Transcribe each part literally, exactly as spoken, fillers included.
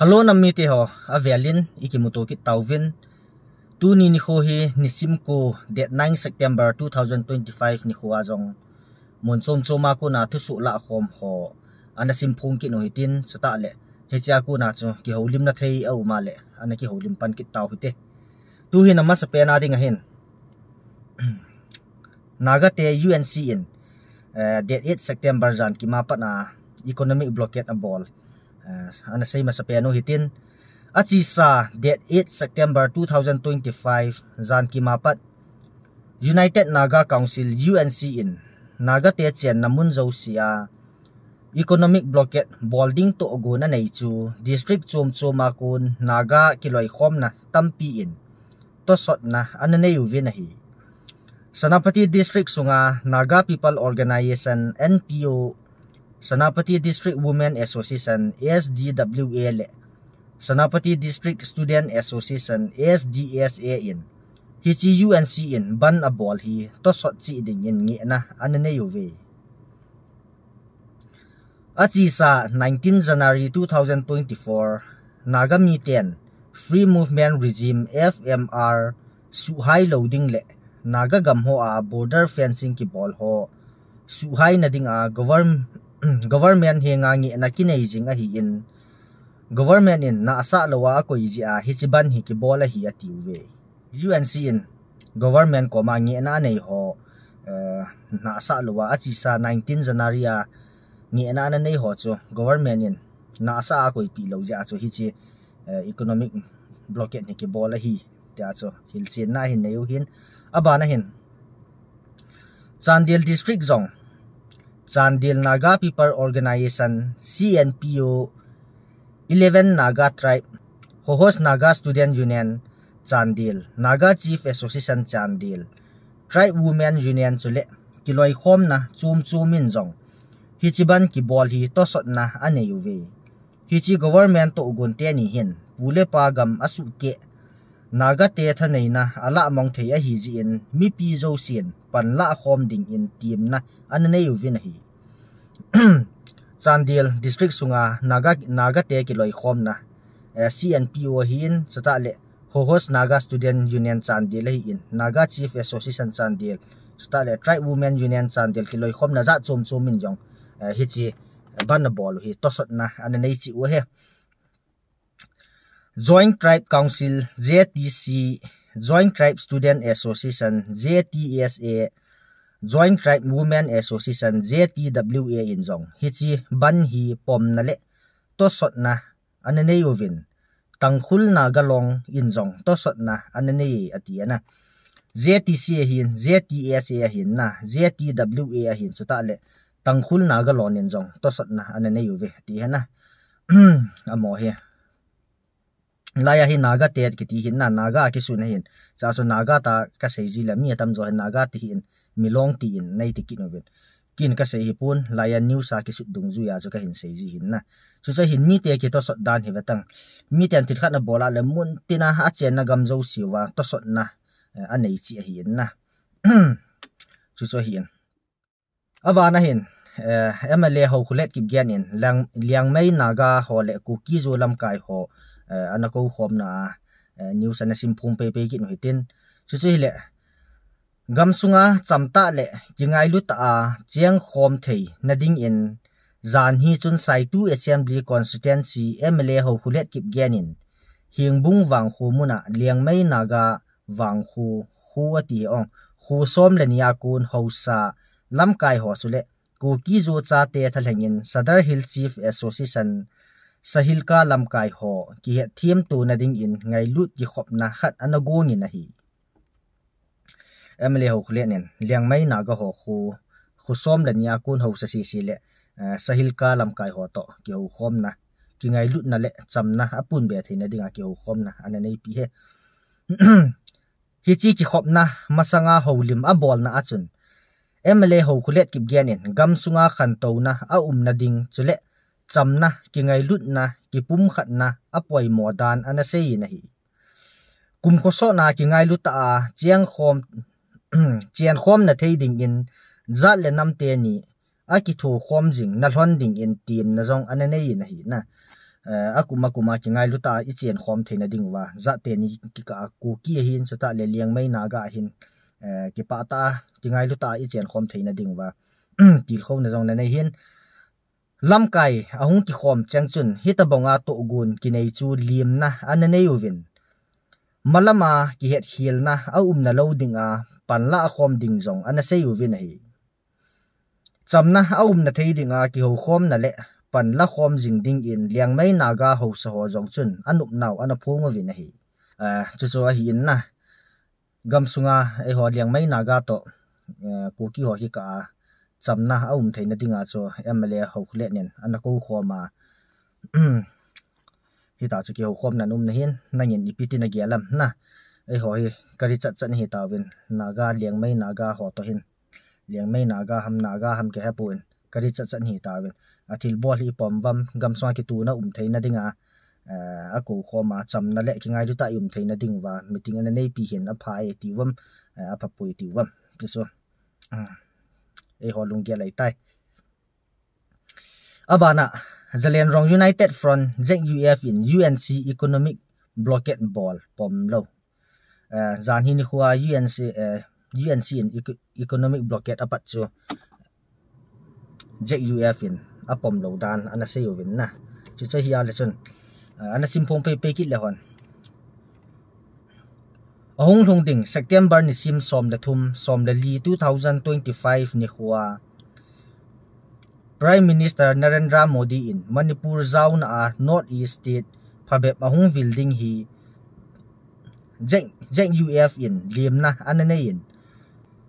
Hello, nam mite ho, avelin ikimuto kit tauvin. Tuni nikho hi nisim ko, date nine September two thousand twenty-five nikho a jong mun chom chom a kona thusoh lahkhom ho ana simphong kit u hitin, chutah le hichea kona chu kihoulimna thei a um a le ana kihoulim pan kit tau hite. Tuhin amasapen a ding ahin, Naga te U N C in, eh, date eight September jan kima pat a economic blockade abol, eh, ana sei masapen u hitin. Achesa date eight September two thousand twenty-five jan kima pat United Naga Council, U N C, in Naga te chenna mun jousea economic blockade bol ding tohgon anei chu district chom chom a kon Naga kiloikhomna tampi in tosotna ana nei uvin ahi. Senapati District sunga Naga People Organization, N P O, Senapati District Women Association, S D W A, le Senapati District Student Association, S D S A, in hiche U N C in bandh abol hi tosot cheh dingin ngehna ana nei uve. Achesa nineteen January two thousand twenty-four, Naga miten Free Movement Regime, F M R, suhhai lou ding le Naga gam hoa border fencing kibol ho suhhaina dinga govern-, government henga ngehna kinei jing ahin, government in nahsah louva akoi jeh a hiche bandh hi kibol ahi atiuve. U N C in government koma ngehna anei ho, eh, nahsah louva, achesa nineteen January a ngehna ana nei ho chu government in nahsah a akoipeh lou jeh a chu hiche, eh, economic blockade hi kibol ahi, tia chu hilchenna hin nei u hin. Abana hin Chandel District jong, Chandel Naga People Organization, C N P O, Eleven Naga Tribe, Hohos Naga Student Union, Chandel, Naga Chief Association Chandel, Tribe Women Union chule kiloikhomna chom chom in jong hiche bandh kibol hi tosotna anei uve. Hiche government tohgon teni hin pu le pa gam asuhkeh, Naga te thaneina alah mong thei ahi jeh in mipi jousen panlah khom dingin temna ana nei uvin ahi. Chandel District sunga Naga, Naga te kiloikhomna, eh, C N P O ahin, chutah le Hohos Naga Student Union Chandel ahin, Naga Chief Association Chandel, chutah le Tribe Women Union Chandel kiloikhomna jat chom chom in jong, eh, hiche bandh abol u hi tosotna ana nei cheh u ahi. Joint Tribe Council, J T C, Joint Tribe Student Association, J T S A, Joint Tribe Women Association, J T W A, in jong hiche bandh hi pomna le tosotna ana nei uvin, Tangkhul Naga Long in jong tosotna ana nei ati ana. J T C ahin, J T S A ahin na, J T W A ahin, chutah le Tangkhul Naga Long in jong tosotna ana nei uve ati ana. Amaho hi, hilai a hi Naga te kiti hin na, Naga a kisun ahin. Chua chu Naga ta kasei ji le mi atamjo hin Naga ti hin, Milong tin nei ti kit uvin. Ken kasei hipon, hilai a news a kisut dungjuia chu kahin sei ji hin na. Chuche hin mite kitosot dan hi vetang. Miten thil khat ana bol a le mun tina achenna gam jouseuva tosotna, eh, anei cheh ahin na. Chuche hin. Abana hin, eh, M L A Haokholet Kipgen in Liang-, Liangmai Naga ho le Kuki-Zo lamkai ho, eh, ana koukhomna a, eh, news ana simphong peipei kit u hitin. Chuche hile, gamsunga chamtah le kingailu tah a chengkhom theina dingin, jan hi chun Saitu Assembly Constituency M L A Haokholet Kipgen in Hengbung vangkho muna Liangmai Naga vangkho, kho ati ong, kho som le ni a kon haosa lamkai ho chule Kuki-Zo chate thalhengin Sadar Hill Chief Association, Sahilka lamkai ho kihetthem tona dingin ngailut kikhopna khat ana gongin ahi. M L A Haokholet in Liangmai Naga ho kho, kho som le ni a kon haosa sese le, eh, Sahilka lamkai ho toh kihoukhomna, kingailutna le chamna apunbe theina dinga kihoukhomna ana neipi e. Hiche kikhopna masanga houlim abolna a chun M L A Haokholet Kipgen in gamsunga khantouna aumna ding chule chamna, kingailutna, kipumkhatna apoimo dan ana seiyin ahi. Kum khosona kingailu tah a chengkhom, chenkhomna thei dingin jat le nam teni akithokhom jing nalhon dingin temna jong ana neiyin ahi na. eh, akum akum a kingailu tah a i chen khom theina ding uva, jat teni kikah a Kuki ahin, chutah le Liangmai Naga ahin, eh, kipah tah a kingailu tah a i chen khom theina ding uva, tilkhouna jong na nei hin. Lamkai ahung kikhom cheng chun, hitabang a tohgon kinei chu liemna ana nei uvin, malam a kihetkhelna a umna lou ding a, panla a khom ding jong ana sei uvin ahi. Chamna a umna thei ding a kihoukhomna le panla khom jing ding in Liangmai Naga haosa ho jong chun anopnau ana phong uvin ahi. Eh, chuchu ahi in na. Gamsunga eiho Liangmai Naga toh, eh, Kuki ho kikah a chamna a um theina ding a chu M L A Haokholen in ana kou khom a. Hita chu kihoukhomna ana um na hin, nangin ipi tin na gel em na. Eiho hi ka ri chat chat hi tauvin, Naga, Liangmai Naga ho toh hin. Liangmai Naga ham, Naga ham kihe pon, ka ri chat chat hi tauvin. A thilbol hi i pom uvam, gamsunga kituna um theina ding a, eh, a kou khom a, chamna le kingailu tah a i um theina ding uva, meeting ana neipi hin apha e ti uvam, eh, apha poi ti uvam. Chuchu, ah, eiho lunggel ahitai. Abana, Zalianrong United Front, Z U F in U N C economic blockade bol pom lou. Eh, janhi nikho a U N C, eh, U N C in eco-, economic blockade apat chu Z U F in apom lou dan ana sei uvin na. Chuchu hi a le chun, eh, ana simphong pei pei kit le hon. Ahung lhung ding September nisim som le thum, som le li, two thousand twenty-five nikho a Prime Minister Narendra Modi in Manipur jaona a North East State phabep ahung vil ding hi Z-, Z U F in liemna ana nei in,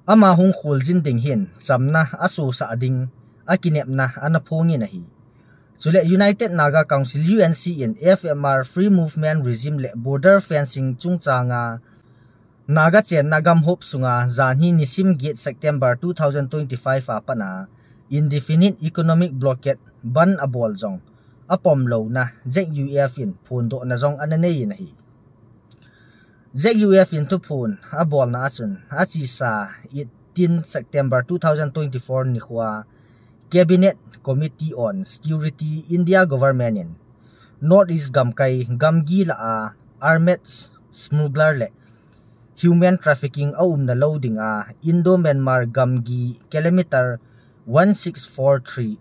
ama hung kholjin ding hin chamna a sosah ding a kinepna ana phong in ahi. Chule United Naga Council, U N C, in F M R, Free Movement Regime le border fencing chungchang a Naga chenna gamhop sunga janhi nisim get September two thousand twenty-five a pat a indefinite economic blockade ban abol jong apom louna Z U F in phondohna jong ana nei in ahi. Z U F in thuphon abolna a chun achesa eighteen September two thousand twenty-four nikho a Cabinet Committee on Security India Government in North East gamkai gamgi lah a armed smuggler le human trafficking a umna lou ding a Indo-Myanmar gamgi kilometer one six four three,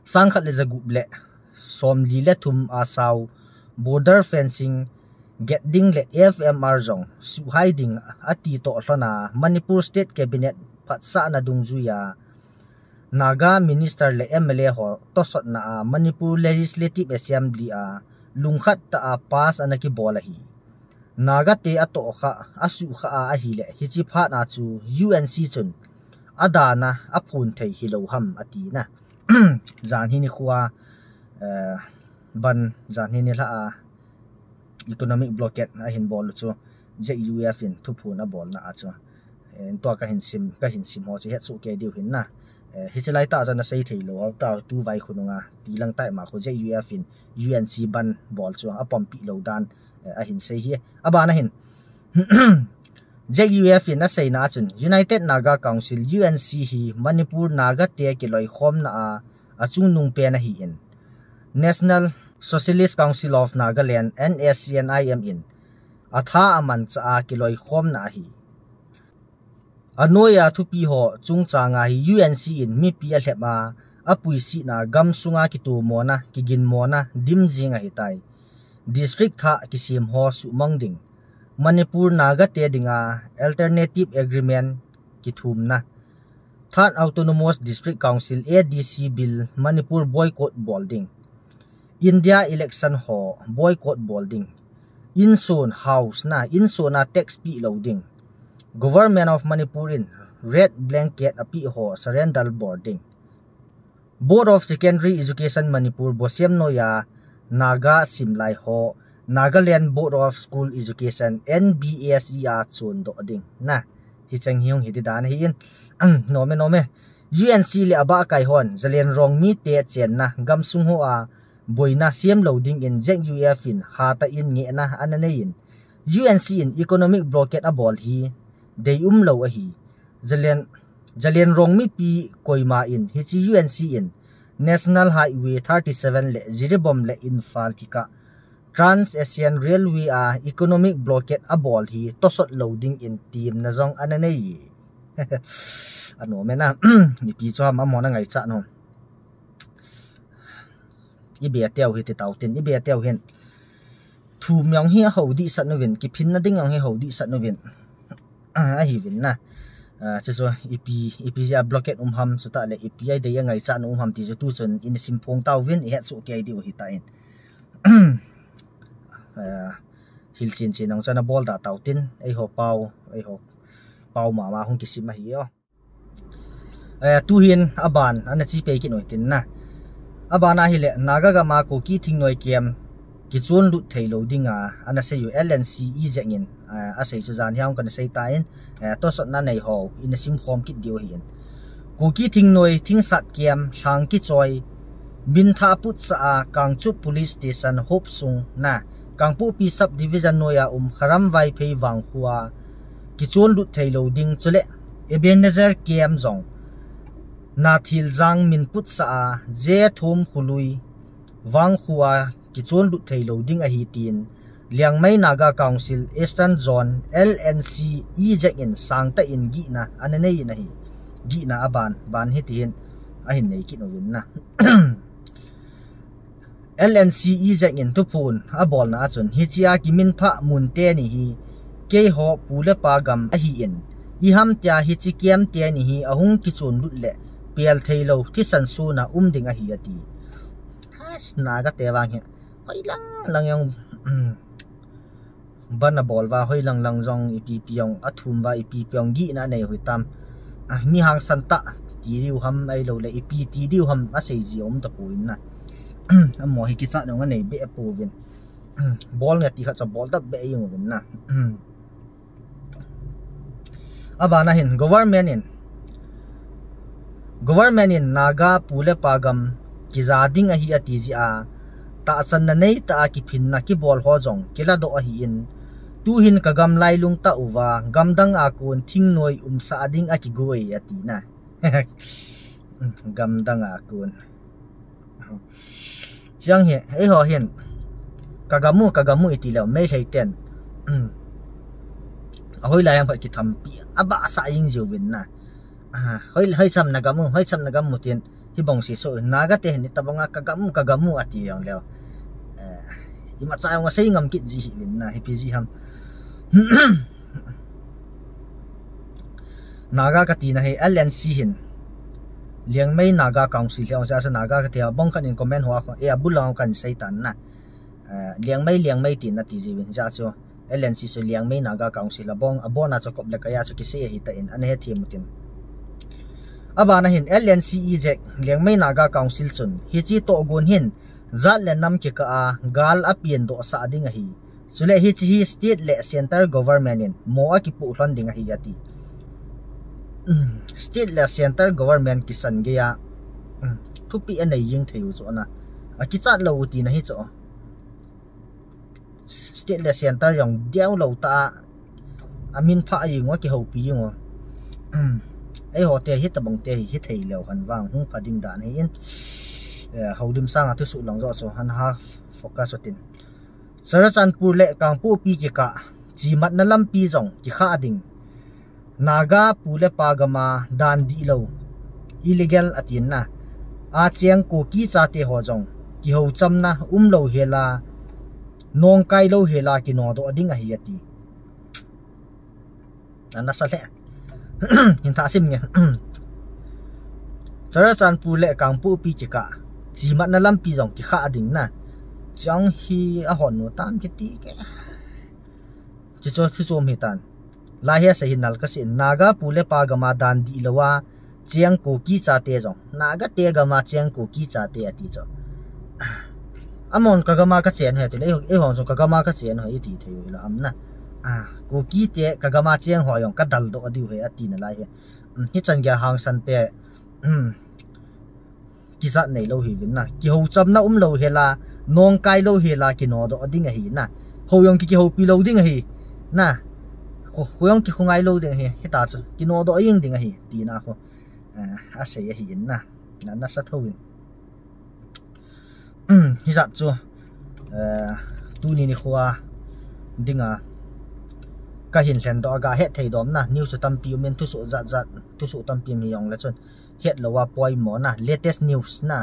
sangkhat le jagup le somli le thum a sao border fencing get ding le F M R jong suhhai ding ati toh lhon a Manipur State Cabinet phatsahna dungjuia Naga Minister le M L A ho tosotna a Manipur Legislative Assembly a lungkhat tah a pass ana kibol ahi. Naga te atohkha, asuhkha a ahile, hiche phat a chu U N C chun adana aphon thei hilou ham ati na. Janhi nikho a, eh, ban, janhi nilhah a economic blockade ahin bol u chu Z U F in thuphon abolna a chu. Eh, tua kahin sim, kahin sim ho chu hetsoh kei diu hin na. Eh, hiche laitah a chu ana sei thei lou, tah tu vai khonunga, tilang tah ma khu Z U F in U N C ban bol chu apompi lou dan, eh, ahin sei hi. Abana hin, Z U F in aseina a chun, United Naga Council, U N C, hi Manipur Naga te kiloikhomna a, achungnung pen ahi in, National Socialist Council of Nagaland, N S C N I M, in atha amanchah a kiloikhomna ahi. Anoiya thupi ho chungchang a hi U N C in mipi alhep a, apuisihna gamsunga kitomona, kiginmona dim jing ahitai. District thah kisem ho suhmang ding. Manipur Naga te dinga Alternative Agreement kithumna. Third Autonomous District Council, A D C Bill Manipur boycott bol ding. India election ho boycott bol ding. Insun house na, insun a tax pe lou ding. Government of Manipur in red blanket ape ho surrender bol ding. Board of Secondary Education Manipur bosem noiya Naga simlai ho Nagaland Board of School Education, N B S E, a chondoh ding. Na, hicheng hi hung hiti dan ahi in. Nome, nome. U N C le abahkai hon Zalianrong mite chenna gamsung ho a boina sem lou ding in Z U F in hatah in ngehna ana nei in, U N C in economic blockade abol hi deium lou ahi. Zalian, Zalianrong mipi koima in hiche U N C in National Highway thirty seven le Jiribam le Imphal kikah Trans-Asian Railway a economic blockade abol hi tosot lou dingin temna jong ana nei. Anom e na. Ipi chu ham amahon angaichat u. Ibe teu hi ti tau tin, ibe teu hin. Thum jong hi ahou dehset uvin, kiphinna ding jong hi ahou dehset uvin. Ah, ahiuvin na. Ah, chuchu ipi, ipi jeh a blockade um ham, chutah le ipi a idei angaichat u um ham ti chu tuchun ina simphong tauvin, ihet soh kei diu ahitan. Ah, hilchen chen jong chu ana bol da tau tin, eiho pau, eiho pau mama hung kisim ahi o. Eh, tuhin aban ana che pei kit u hitin na. Aban ahile, Naga gam a Kuki thingnoi camp kichon lut thei lou dinga ana sei u L N C E jeng in, eh, asei chu jan hiam kana sei tan, eh, tosotna nei ho ina simkhom kit diu ahin. Kuki thingnoi thingsat camp lhang kichoi, min thah putsa a Kangchup Police Station hop sung na, Kangpokpi Sub Division noi a um Kharam Vaiphei vangkho a kichon lut thei lou ding chule Ebenezer camp jong Nathiljang min putsa a Jethom Khului vangkho a kichon lut thei lou ding ahi tin Liangmai Naga Council Eastern Zone L N C E jeng in sangtah in gihna ana nei in ahi. Gihna aban, ban hitihin ahin nei kit uvin na. L N C E jeng in thuphon abolna a chun, hiche a kiminphah mun teni hi keiho pu le pa gam ahin, iham tia hiche camp teni hi ahung kichon lut le pel thei lou thisan suna um ding ahi ati. Has, Naga te vang hi. Hoi lang lang jong, um, ban abol uva, hoi lang lang jong ipi ipi jong athum uva, ipi ipi jong gihna anei u hitam. Ah, mi hangsan tah ti diu ham ahilou le, ipi ti diu ham asei ji um tapon na. Amaho hi kichat jong anei be pouvin. Bol nge ti khat chu bol tah be jeng uvin na. Abana hin government in, government in Naga pu le pa gam kija ding ahi ati jeh a, tahsanna neitah a kiphinna kibol ho jong kiladoh ahin, tuhin ka gam lailung tah uva, gamdang a kon thingnoi umsah ding akigoi ati na. Gamdang a kon. Chuang hi, eiho hin, ka gam u, ka gam u iti leu, Meitei ten. Ahoi lai ham khat kithampi, abahsah jing jiuvin na. Ah, hoi, hoi cham na gam u, hoi cham na gam u tin, hibang seisoh, Naga te hin itobang a ka gam u, ka gam u ati jong leu. Eh, imacha jong asei ngam kit ji hih uvin na, ipi jeh ham. Naga kati na hi L N C hin. Liangmai Naga Council hi ong sa sa Naga kati a bang khat in comment ho a, eh, abul lang kan sei tan na. Eh, Liangmai, Liangmai tin nati jiuvin ja chu. L N C chu Liangmai Naga Council abang, abon a chu kop le kai a chu kisei ahitan, ana hethem u tin. Abana hin L N C E jeng, Liangmai Naga Council chun, hiche tohgon hin, jat le nam kikah a, gal apiandoh sah ding ahi. Chule hiche hi state le central government in mo akipoh lhon ding ahi ati. State le central government kisan gei a, thupeh anei jing thei u chu na. Akichat lou u tina hi chu. State le central jong deu lou tah a, amin phah jing u, akihoupi jing u. Eiho te hitobang te hi, hithei leu hen vang hung pha ding dan ahin. Eh, houlim sanga thusoh lang joh chu, han ha focus u tin. Churachandpur le Kangpokpi kikah, chematna lampi jong kikhah ding. Naga pu le pa gam a dan dihlou, illegal atin na. Acheng Kuki chate ho jong, kihouchamna umlou hel a, nongkai lou hel a kinodoh ding ahi ati. Ana sa lheh. Hin thah sim nge. Churachandpur le Kangpokpi kikah, chematna lampi jong kikhah ding na. Chuang hi ahon u tam kiti ke. Chuchu thuchom hitan. Lai hi asei hi nal kasei, Naga pu le pa gam a dan dihlou a, cheng Kuki chate jong. Naga te gam a cheng Kuki chate ati chu. Amahon ka gam a kachen u ahi tile, eiho, eihon jong ka gam a kachen u ahi iti thei u hile ham na. Ah, Kuki te ka gam a cheng ho jong kadaldoh diu ahi ati nalai hi. Um, hichan gei a hangsan te, um, kichat neilou hiuvin na. Kihouchamna umlou hel a, nongkai lou hel a, kinodoh ding ahi na. Hou jong ki, kihoupi lou ding ahi. Na. Kho, kho jong ki, kho ngai lou ding ahi. Hita chu. Kinodoh jing ding ahi. Tina kho. Ah, asei ahi in na. Na, nasa thou in. Hijat chu, eh, tuni nikho dinga kahin lhendoh a, gahet thei dom na news tampi umin, thusoh jat jat, thusoh tampi um hijongle chun hetlou a poimo na, latest news na,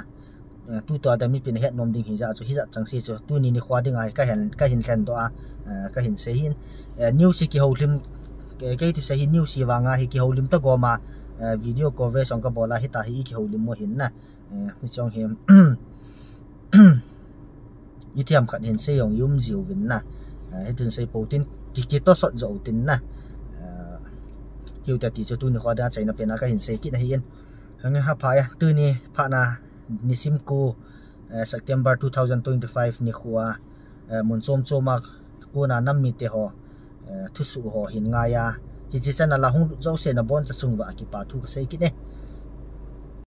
eh, tutua dia mipin ahet nom ding hijat chu, hijat chang se chu tuni nikho dinga kahin, kahin lhendoh a, eh, kahin sei hin. Eh, news hi kihoulim, eh, kei thusei hi news hi vanga hi kihoulim tagom a, eh, video coverage jong kabol a, hita hi kihoulim mo hin na. Eh, hichong hi itiham khat hin sei jong i um jiuvin na. Eh, hitun sei pou tin, ki, kitosot jou tin na. Eh, hiu tia ti chu tuni nikho dia achaina pen a kahin sei kit ahin. Henge, haphai a, tuni phatna nisim ko, eh, September two thousand twenty-five nikho a, eh, mun chom chom a kona nam mite ho, eh, thusoh ho hin ngai a, hiche channel a hung lut jouse naboncha chung uva kipa thu kasei kit e.